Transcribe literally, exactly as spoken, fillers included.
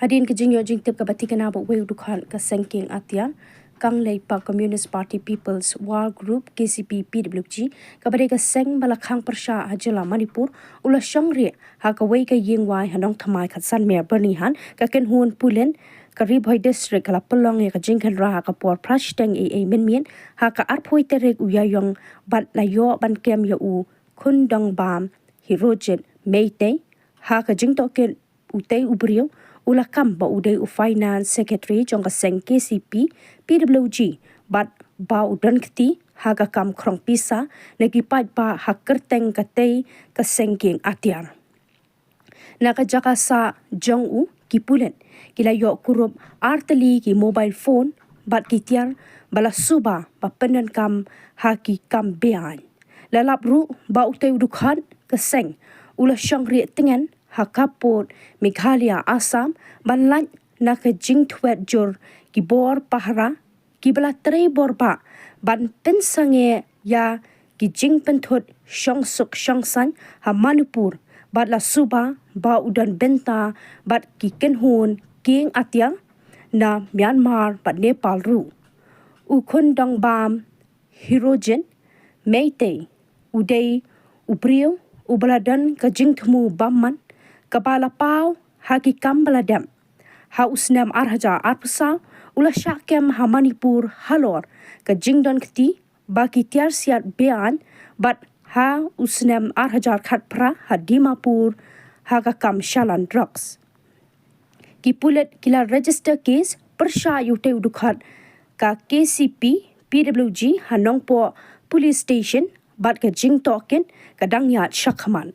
Hadien ka jingïoh jingtip kaba thikna bad uwei u dkhot ka seng kieng atiar, Kanglei Park Communist Party People's War Group, K C P P W G, kaba dei ka seng ba la khang pyrshah ha jylla Manipur, u la shongrieh ha kawei ka ïingwai ha Nongthymmai, Khatsan Mer Byrnihat, ka kynhun pulit ka Ri Bhoi District ka la pynlong ïa ka jingkhynra ha ka por phra shiteng eiei mynmiet ha ka arphew tarik u Ïaïong, bad la ïoh ban kem ïa u Khundongbam Hirojit Meitei ha ka jingtohkit. Utei u briew u la kam ba u dei u Finance Secretary jong ka seng K C P P W G, bad ba u don kti ha ka kam khrong pisa na ki paidbah ha kyrteng katei ka seng kieng atiar. Na ka jaka sah jong u, ki pulit ki la ïoh kurup ar tylli ki mobile phone bad ki tiar ba la suba ba pyndonkam ha ki kam beaiñ. La lap ruh ba utei u dkhot ka seng u la shongrieh tngen ha ka pud Meghalaya, Assam, ban lait na ka jingthwet jur ki bor pahara kiba la trei bor bha ban pynsangeh ïa ki jingpynthut shongsuk shongsaiñ ha Manipur, bad la suba ba u don bynta bad ki kynhun kieng atiar na Myanmar bad Nepal ruh. U Khundongbam Hirojit Meitei u dei u briew uba la don ka jingthmu bymman kaba la paw ha ki kam ba la dep. Ha u snem ar hajar arphew saw u la shah kem ha Manipur halor ka jingdon kti ba ki tiar siat beaiñ, bad ha u snem ar hajar khatphra ha Dimapur ha ka kam shalan drugs. Ki pulit ki la register case pyrshah ïa utei u dkhot ka K C P P W G ha Nongpoh Police Station, bad ka jingtohkit ka dang ïaid shakhmat.